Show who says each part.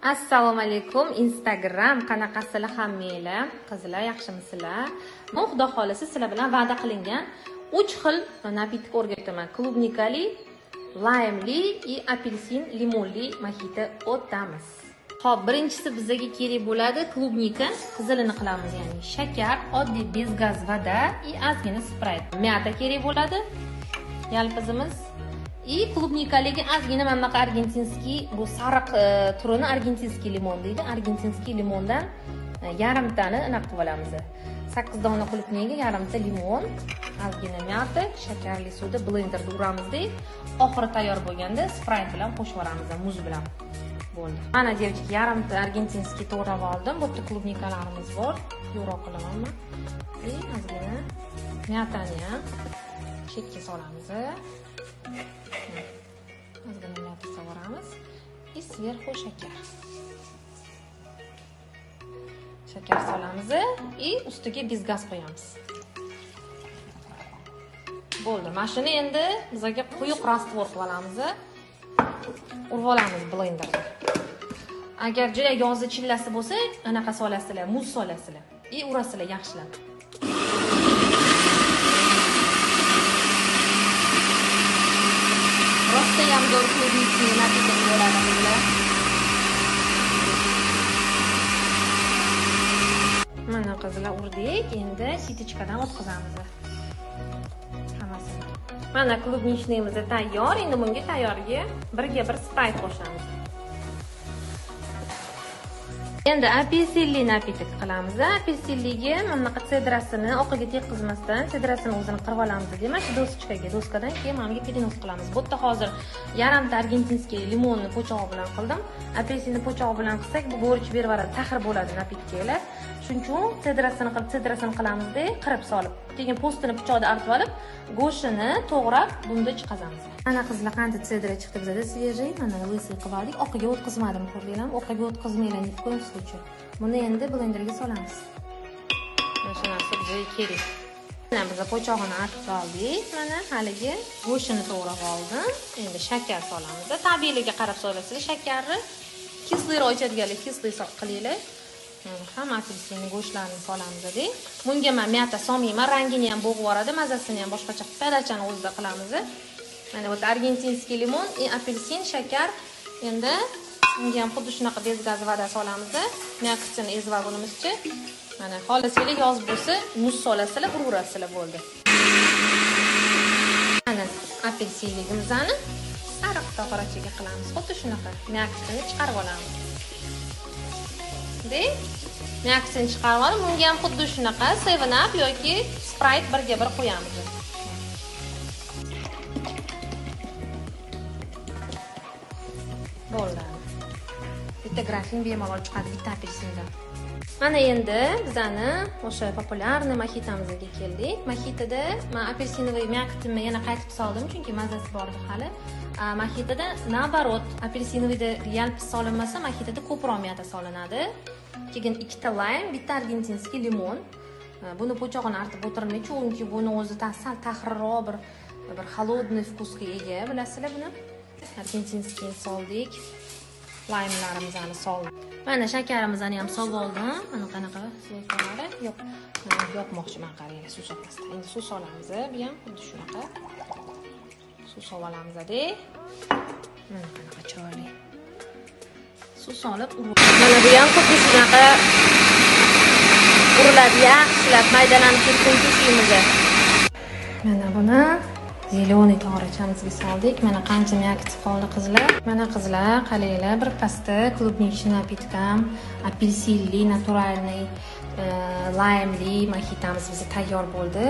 Speaker 1: Assalomu alaykum, Instagram, qanaqasizlar hammanglar? Qizlar, yaxshimisizlar? Men Xudo xolisi sizlar bilan va'da qilingan 3 xil напиток o'rgataman. Клубника li, laymli и apelsin limonli mojito o'tamiz. Xo'p, birinchisi bizga kerak bo'ladi клубника, qizilini qilamiz, ya'ni shakar, oddiy без газ вода и ozgina Sprite. Мята kerak bo'ladi. Yalpizimiz и клубника ligi ozgina mana bunaqa аргентинский, bu sariq turini аргентинский limon deydi. Аргентинский limondan yarimtani anaqa qilib olamiz. 8 dona клубника ga yarimta limon, ozgina мята, shakarli suvda blenderda uramizda, oxiri tayyor bo'lganda Sprite bilan qo'shib yuboramiz, muz bilan. Bo'ldi. Mana девочки, yarimta аргентинский to'g'rab oldim. Bu yerda клубника larimiz bor. Yo'roq qilaman men. И ozgina мята ni ham chetga solamiz. Ozgina мята solamiz. И сверху shakar. Shakar solamiz и ustiga без газ qo'yamiz. Bo'ldi. Mana shuni endi bizga quyuq раствор qilib olamiz. Urib olamiz blenderda. Agar juda yozda chillasi bo'lsa, anaqa solasizlar, muz solasizlar. И urasizlar yaxshilab.
Speaker 2: Rostayam zo'r клубничный напиток bo'ladi, qizlar.
Speaker 1: Mana qizlar, urdik. Endi ситочка dan o'tkazamiz. Hammasini. Mana клубничный imiz tayyor. Endi bunga tayyorga birga bir Sprite qo'shamiz. Endi apelsinli напиток qilamiz. Apelsinliga mana bunaqa цедра sini oqiga tekkizmasdan цедра sini o'zini qirib olamiz. Demak, shu досочка ga, doskadan keyin mana bunga перенос qilamiz. Bu yerda hozir yarimta аргентинский limonni po'chog'i bilan qildim. Apelsinni po'chog'i bilan qilsak, bu горечь berib yuboradi, taxir bo'ladi напитка lar. Shuning uchun цедра sini qilib, цедра sini qilamizda, qirib solib, keyin po'stini pichoqda artib olib, go'shtini to'g'rab bunda chiqazamiz. Mana qizlar, qancha цедра chiqdi bizada свежий. Mana лысый qilib oldik. Oqiga o'tkazmadim, ko'rdinglarmi? Oqiga o'tkazmanglar ни в коем случае. Buni endi blenderga solamiz. Mana shu narsa bizga kerak. Mana biz po'chog'ini artib oldik. Mana haligi go'shtini to'g'rab oldim. Endi shakar solamiz. Tabiiyligiga qarab solasizlar shakarni. Кислый roq ichadiganlar кислый qilinglar. Hamma apelsinni go'shtlarini solamiz-da. Bunga men мята solmayman, rangini ham bo'g'ib yuboradi, mazasini ham boshqacha qilib, подача ni o'zida qilamiz. Mana bu аргентинский limon и apelsin, shakar. Endi bunga ham xuddi shunaqa без газ вода solamiz. Мякоть ini ezib olgunimizcha. Mana xohlasanglar yoz bo'lsa, muz solasizlar, uraverasizlar, bo'ldi. Mana apelsinligimizni sariq tog'orachaga qilamiz. Xuddi shunaqa мякоть ini chiqarib olamiz. De, мякоть ini chiqarib olib, bunga ham xuddi shunaqa 7 Up yoki Sprite birga bir qo'yamiz. Bo'ldi. Bitta grafin bemalol chiqadi bitta apelsindan. Mana endi bizani o'sha популярный moxitamizga keldik. Moxitada men апельсиновый мякоть imni yana qaytib soldim, chunki mazasi bor edi hali. Moxitada наоборот, апельсиновый da yalpiz solinmasa, moxitada ko'proq мята solinadi. Keyin ikkita laym, bitta аргентинский limon. Buni po'chog'ini artib o'tirmay, chunki buni o'zi sal taxirroq bir холодный вкус ga ega, bilasizlar buni. Аргентинский soldik. Laymlarimizni soldik. Mana shakarimizni ham solib oldim. Mana qanaqa suv. Yo'q, yoqmoqchiman, qaranglar, suv solmasdan. Endi suv solamiz. Bu ham xuddi shunaqa. Suv solib olamiz-da. Mana qanaqa chiroyli. Suv solib mana bu ham xuddi shunaqa uriladi, yaxshilab maydalanib ketguncha suyimiz. Mana buni зеленый tog'orachamizga soldik. Mana qancha мякоть qoldi, qizlar. Mana qizlar, qaranglar, bir pasda клубничный напиток am, apelsinli, натуральный, laymli moxitamiz bizga tayyor bo'ldi.